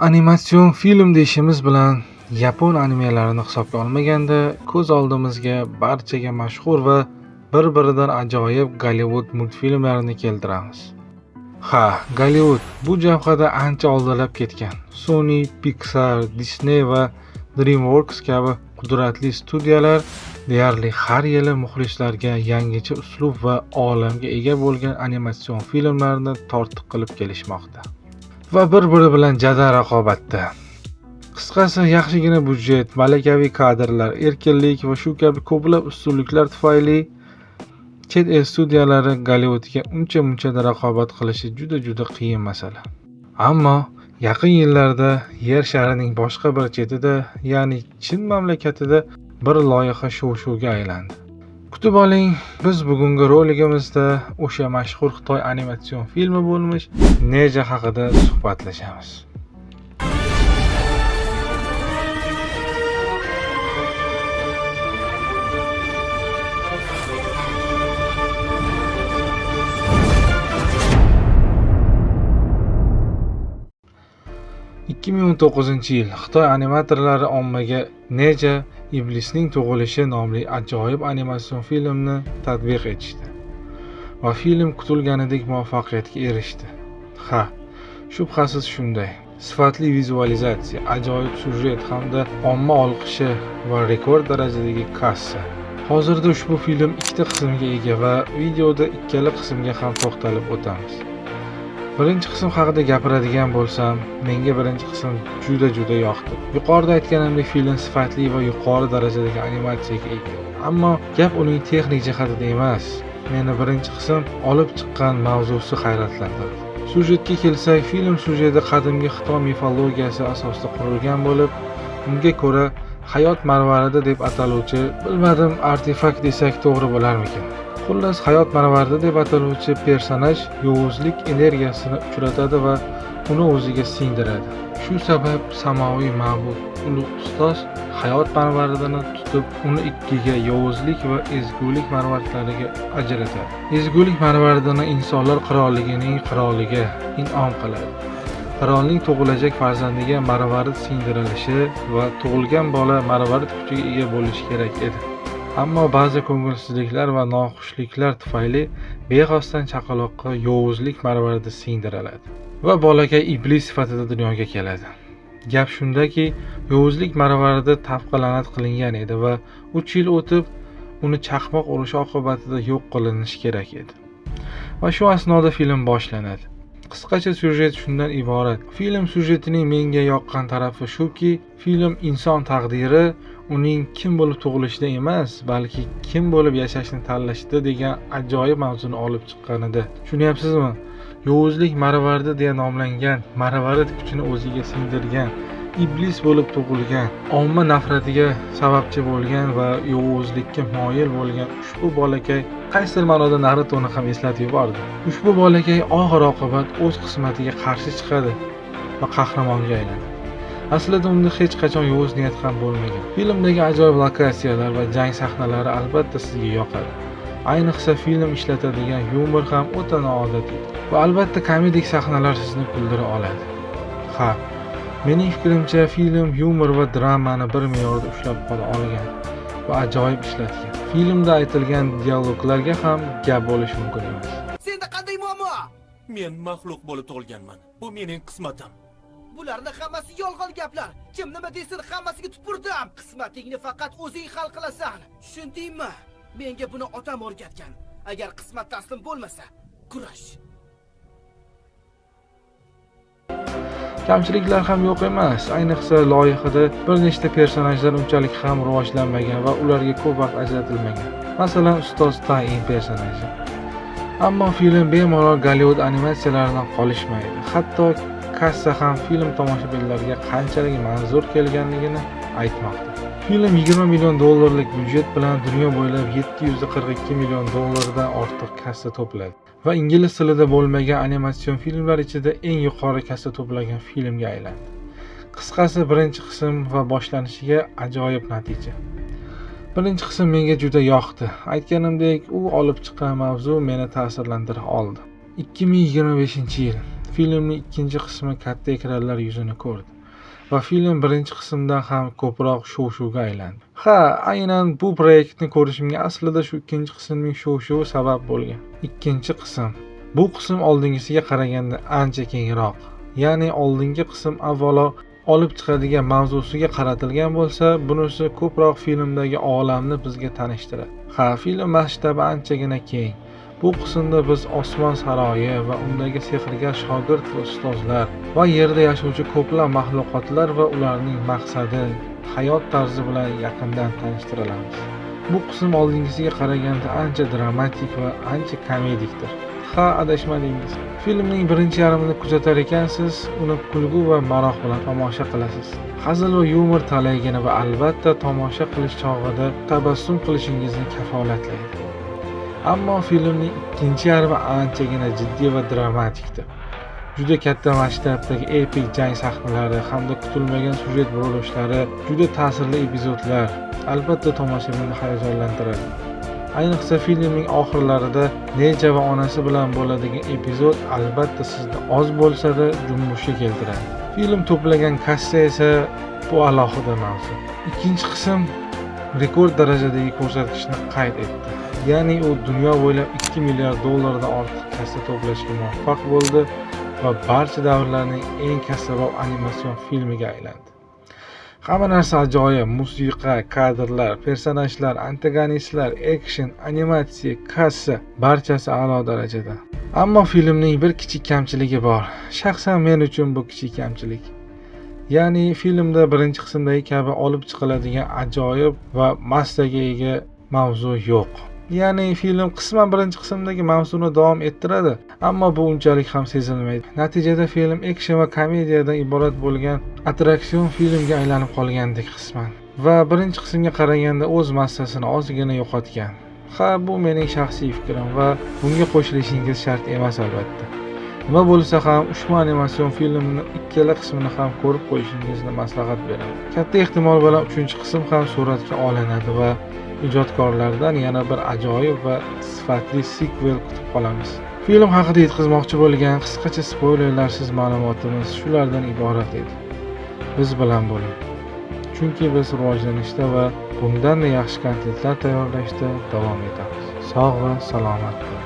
Animatsion film deyishimiz bilan yapon animelarini hisobga olmaganda ko'z oldimizga barchaga mashhur va bir-biridan ajoyib Gollivud multfilmlarini keltiramiz. Ha, Gollivud bu jabhada ancha oldinlab ketgan. Sony, Pixar, Disney va DreamWorks kabi qudratli studiyalar deyarli har yili muxlislarga yangicha uslub va olamga ega bo'lgan animatsion filmlarni tortiq qilib kelishmoqda. Va bir-biri bilan jadal raqobatda. Qisqasi, yaxshigina byudjet, malakaviy kadrlar, erkinlik va shu kabi ko'plab ustunliklar tufayli chet el studiyalari Gollivudga uncha-munchada raqobat qilishi juda-juda qiyin masala. Ammo yaqin yillarda yer sharining boshqa bir chetida, ya'ni Chin mamlakatida bir loyiha shov-shuvga aylandi. Kutib oling, biz bugungi roligimizda o'sha mashhur Xitoy animatsion filmi bo'lmish Neja haqida suhbatlashamiz. 2019-yil Xitoy animatorlari ommaga Neja Iblisning tug'ilishi nomli ajoyib animatsion filmni tatbiq etishdi va film kutilganidek muvaffaqiyatga erishdi. Ha, shubhasiz shunday. Sifatli vizualizatsiya, ajoyib syujet hamda omma olqishi va rekord darajadagi kassa. Hozirda ushbu film ikkita qismga ega va videoda ikkala qismga ham to'xtalib o'tamiz. Birinchi qism haqida gapiradigan bo'lsam, menga birinchi qism juda-juda yoqdi. Yuqorida aytganimdek, film sifatli va yuqori darajadagi animatsiyaga ega. Ammo gap uning texnik jihatida emas. Meni birinchi qism olib chiqqan mavzusi hayratlantirdi. Syujetga kelsak, film syujeti qadimgi Xitoy mifologiyasi asosida qurilgan bo'lib, unga ko'ra hayot marvaridi deb ataluvchi, bilmadim, artefakt desak to'g'ri bo'larmikin? Xullas, hayot marvaridi deb ataluvchi personaj yovuzlik energiyasini uchratadi va uni o'ziga singdiradi. Shu sabab samoviy ma'bud ulug' ustoz hayot marvaridini tutib, uni ikkiga, yovuzlik va ezgulik marvaridlariga ajratadi. Ezgulik marvaridini insonlar qirolligining qiroliga in'om qiladi. Qirolning tug'ilajak farzandiga marvarid singdirilishi va tug'ilgan bola marvarid kuchiga ega bo'lishi kerak edi. Ammo ba'zi ko'ngilsizliklar va noxushliklar tufayli bexosdan chaqaloqqa yovuzlik marvaridi singdiriladi va bolakay iblis sifatida dunyoga keladi. Gap shundaki, yovuzlik marvaridi tavqi-la'nat qilingan edi va 3 yil o'tib uni chaqmoq urishi oqibatida yo'q qilinishi kerak edi. Va shu asnoda film boshlanadi. Qisqacha syujet shundan iborat. Film syujetining menga yoqqan tarafi shuki, film inson taqdiri uning kim bo'lib tug'ilishida emas, balki kim bo'lib yashashni tanlashida degan ajoyib mavzuni olib chiqqanida. Tushunyapsizmi? Yovuzlik marvaridi deya nomlangan, marvarid kuchini o'ziga singdirgan, iblis bo'lib tug'ilgan, omma nafratiga sababchi bo'lgan va yovuzlikka moyil bo'lgan ushbu bolakay qaysidir ma'noda Narutoni ham eslatib yubordi. Ushbu bolakay oxir oqibat o'z qismatiga qarshi chiqadi va qahramonga aylanadi. Aslida unda hech qachon yovuz niyat ham bo'lmagan. Filmdagi ajoyib lokatsiyalar va jang sahnalari albatta sizga yoqadi. Ayniqsa film ishlatadigan yumor ham o'ta noodatiy va albatta komedik sahnalar sizni kuldira oladi. Ha, mening fikrimcha film yumor va dramani bir me'yorda ushlab qola olgan va ajoyib ishlatgan. Filmda aytilgan dialoglarga ham gap bo'lishi mumkin emas. Senda qanday muammo? Men maxluq bo'lib tug'ilganman. Bu mening qismatim. Bularni hammasi yolg'on gaplar. Kim nima desin hammasiga tupurdim. Qismatingni faqat o'zing hal qilasan. Tushundingmi? Menga buni otam o'rgatgan. Agar qismat taslim bo'lmasa, kurash. Kamchiliklar ham yo'q emas. Ayniqsa loyihada bir nechta personajlar unchalik ham rivojlanmagan va ularga ko'p vaqt ajratilmagan. Masalan, ustoz Tain personaji. Ammo film bemalol Gollivud animatsiyalaridan qolishmaydi. Hatto kassa ham film tomoshabinlarga qanchalik manzur kelganligini aytmoqda. Film 20 million dollarlik byudjet bilan dunyo bo'ylab 742 million dollardan ortiq kassa to'pladi va ingliz tilida bo'lmagan animatsion filmlar ichida eng yuqori kassa to'plagan filmga aylandi. Qisqasi, birinchi qism va boshlanishiga ajoyib natija. Birinchi qism menga juda yoqdi. Aytganimdek, u olib chiqqan mavzu meni ta'sirlantira oldi. 2025-yil Filmning ikkinchi qismi katta ekranlar yuzini ko'rdi va film birinchi qismdan ham ko'proq shov-shuvga aylandi. Ha, aynan bu proyektni ko'rishimga aslida shu ikkinchi qismning shov-shuvi sabab bo'lgan. Ikkinchi qism. Bu qism oldingisiga qaraganda ancha kengroq. Ya'ni oldingi qism avvalo olib chiqadigan mavzusiga qaratilgan bo'lsa, bunisi ko'proq filmdagi olamni bizga tanishtiradi. Ha, film masshtabi anchagina keng. Bu qismda biz osmon saroyi va undagi sehrgar shogird va ustozlar va yerda yashovchi ko'plab maxluqotlar va ularning maqsadi, hayot tarzi bilan yaqindan tanishtirilamiz. Bu qism oldingisiga qaraganda ancha dramatik va ancha komedikdir. Ha, adashmadingiz. Filmning birinchi yarmini kuzatar ekansiz, uni kulgu va maroq bilan tomosha qilasiz. Hazil va yumor talaygina va albatta tomosha qilish chog'ida tabassum qilishingizni kafolatlaydi. Ammo filmning ikkinchi yarmi anchagina jiddiy va dramatikdir. Juda katta masshtabdagi epik jang sahnalari hamda kutilmagan syujet burilishlari, juda ta'sirli epizodlar albatta tomoshabinni hayajonlantiradi. Ayniqsa filmning oxirlarida Neja va onasi bilan bo'ladigan epizod albatta sizni oz bo'lsa-da junbushga keltiradi. Film to'plagan kassa esa bu alohida mavzu. Ikkinchi qism rekord darajadagi ko'rsatkichni qayd etdi. Ya'ni u dunyo bo'ylab 2 milliard dollardan ortiq kassa to'plashga muvaffaq bo'ldi va barcha davrlarning eng kassabop animatsion filmiga aylandi. Hamma narsa ajoyib: musiqa, kadrlar, personajlar, antagonistlar, action, animatsiya, kassa, barchasi a'lo darajada. Ammo filmning bir kichik kamchiligi bor. Shaxsan men uchun bu kichik kamchilik. Ya'ni filmda birinchi qismdagi kabi olib chiqiladigan ajoyib va massaga ega mavzu yo'q. Ya'ni film qisman birinchi qismdagi mavzuni davom ettiradi, ammo bu unchalik ham sezilmaydi. Natijada film action va komediyadan iborat bo'lgan attraksion filmga aylanib qolgandek qisman. Va birinchi qismga qaraganda o'z massasini ozgina yo'qotgan. Ha, bu mening shaxsiy fikrim va bunga qo'shilishingiz shart emas albatta. Nima bo'lsa ham ushbu animatsion filmni ikkala qismini ham ko'rib qo'yishingizni maslahat beraman. Katta ehtimol bilan 3-qism ham suratga olinadi va ijodkorlardan yana bir ajoyib va sifatli sikvel kutib qolamiz. Film haqida yetkazmoqchi bo'lgan qisqacha spoilerlarsiz ma'lumotimiz shulardan iborat edi. Biz bilan bo'ling. Chunki biz rivojlanishda va bundan-da yaxshi kontentlar tayyorlashda davom etamiz. Sog' va salomat bo'ling.